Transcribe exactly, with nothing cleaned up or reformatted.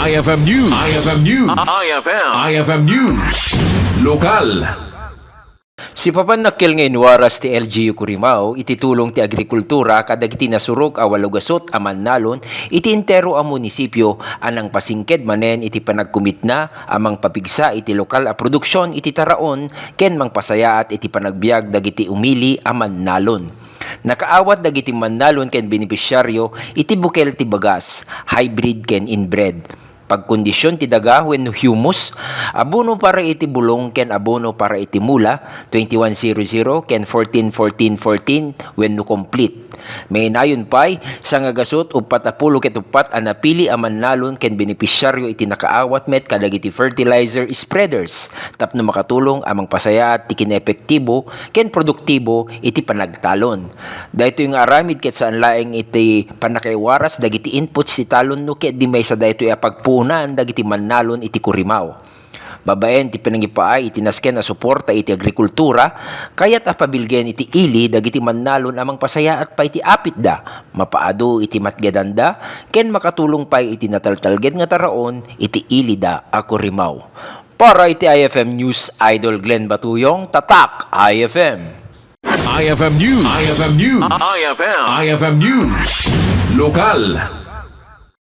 I F M News. I F M News. I F M. I F M News. Lokal. Sipapan nakkel nga inwaras ti L G U Curimao iti tulong ti agrikultura kadagiti nasurok a walo gasut a mannalon iti entero a munisipio a nangpasingked manen iti panagkumitna a mangpapigsa iti lokal a produksion iti taraon ken mangpasayaat iti panagbiag dagiti umili a mannalon. Nakaawat dagiti mannalon ken benepisiario iti bukel ti bagas, hybrid ken inbred. Pagkondision ti daga wenno humus, abono para iti bulong ken abono para iti mula, twenty-one zero zero ken fourteen fourteen fourteen wenno complete. Mainayon pay, sangagasut uppat a pulo ket uppat a napili a mannalon ken benepisiario iti nakaawat met kadagiti fertilizer spreaders tapno makatulong a mangpasayaat ti kinaepektibo ken produktibo iti panagtalon. Daytoy nga aramid ket saan laeng iti pannakaiwaras dagiti inputs ti talon no ket di maysa daytoy a pagpuonan dagiti mannalon iti Curimao. Babaen ti pinangipaay iti nasken a suporta iti agrikultura, kayat a pabilgen iti ili dagiti mannalon a mangpasayaat pay ti apitda, mapaadu iti matgedanda, ken makatulong pay iti nataltalged nga taraon iti ilida a Curimao. Para iti I F M News, Idol Glenn Batuyong, Tatak I F M. I F M News. I F M News. I F M. I F M News. Lokal.